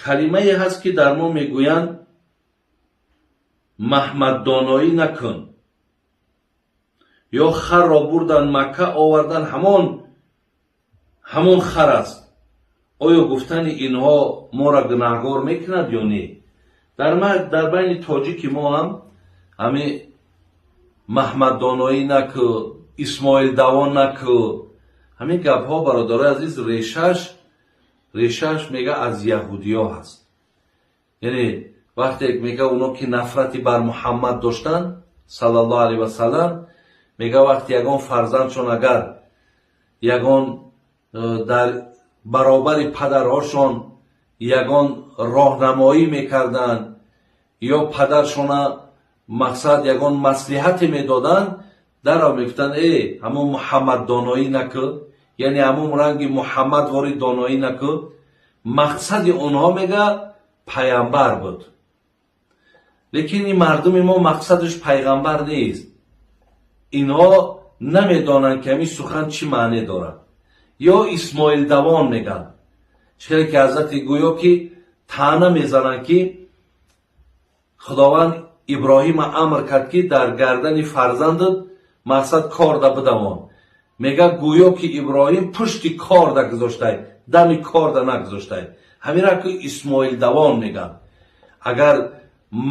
Калимае ҳаст, ки дар мо мегӯянд: Маҳмаддоноӣ накун, ё харро бурдан Макка овардан, ҳамон хар аст. Оё гуфтани инҳо моро гунаҳгор мекунад ё не? Дар байни тоҷики мо ҳам ҳами Маҳмаддоноӣ наку, Исмоил давон наку, ҳамин гапҳо, бародарои азиз, решаш мега аз яҳудиё ҳаст. Яъне вақте мега оно ки нафрати бар Муҳаммад доштанд, саллаллоҳу алайҳи васаллам, мега вақте ягон фарзандшон агар ягон дар баробари падарҳошон ягон роҳнамоӣ мекарданд ё падаршона мақсад ягон маслиҳате медоданд, дарав мегуфтанд: «Э, ҳамон Муҳаммаддоноӣ накӯ», яъне ҳамон ранги Муҳаммадвори доноӣ накӯ. Мақсади онҳо, мега, пайғамбар буд. Лекин ин мардуми мо мақсадаш пайғамбар нест. Инҳо намедонанд, ки ҳамин сухан чӣ маъне дорад. Ё Исмоил давон мегӯянд, чиқаре ки ҳазрати гӯё ки таъна мезананд, ки Худованд Иброҳима амр кард, ки дар гардани фарзандат мақсад корда бидавон. Мега гӯё ки Иброҳим пушти корда гузоштай, дами корда нагузоштай. Ҳамира ки Исмоил давон мегӯянд. Агар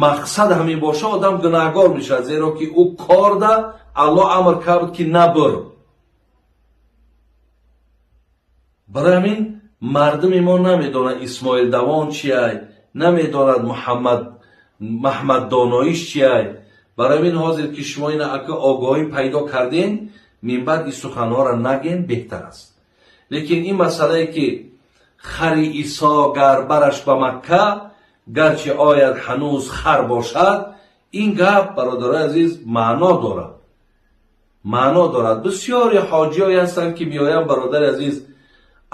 мақсад ҳамин боша, одам гунаҳгор мешавад, зеро ки ӯ корда Аллоҳ амр кард, ки набур. Барои ҳамин мардуми мо намедонад Исмоил давон чиай, намедонад Муҳаммад Маҳмаддоноиш чиай. Барои ҳамин ҳозир ки шумо ина ака огоҳӣ пайдо кардем, минбаъд ин суханҳоро нагем, беҳтар аст. Лекин ин масъалае, ки хари Исо гар бараш ба Макка, гарчи ояд ҳанӯз хар бошад, ин гап, бародарои азиз, маъно дорад, маъно дорад. Бисёри ҳоҷиҳое ҳастанд, ки меоянд, бародари азиз,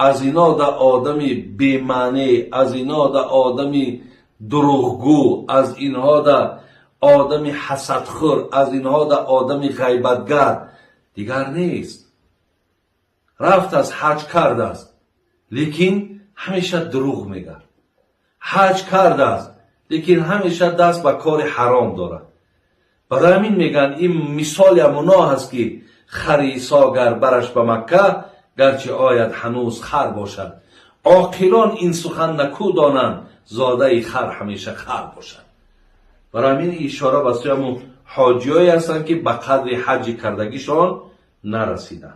аз ино да одами бемаъне, аз ино да одами дурӯғгӯ, аз инҳо да одами ҳасадхӯр, аз инҳо да одами ғайбатгар дигар нест. Рафтааст, ҳаҷ кардааст, лекин ҳамеша дурӯғ мегӯяд. Ҳаҷ кардааст, лекин ҳамеша даст ба кори ҳаром дорад. Барои ҳамин мегӯянд, ин мисоли ҳамоно ҳаст, ки хари Исо гар бараш ба Макка, гарчи ояд ҳанӯз хар бошад. Оқилон ин сухан накӯ донанд, зодаи хар ҳамеша хар бошад. Барои ҳамин ишора ба сӯи ҳамун ҳоҷиҳое ҳастанд, ки ба қадри ҳаҷи кардагишон нарасиданд.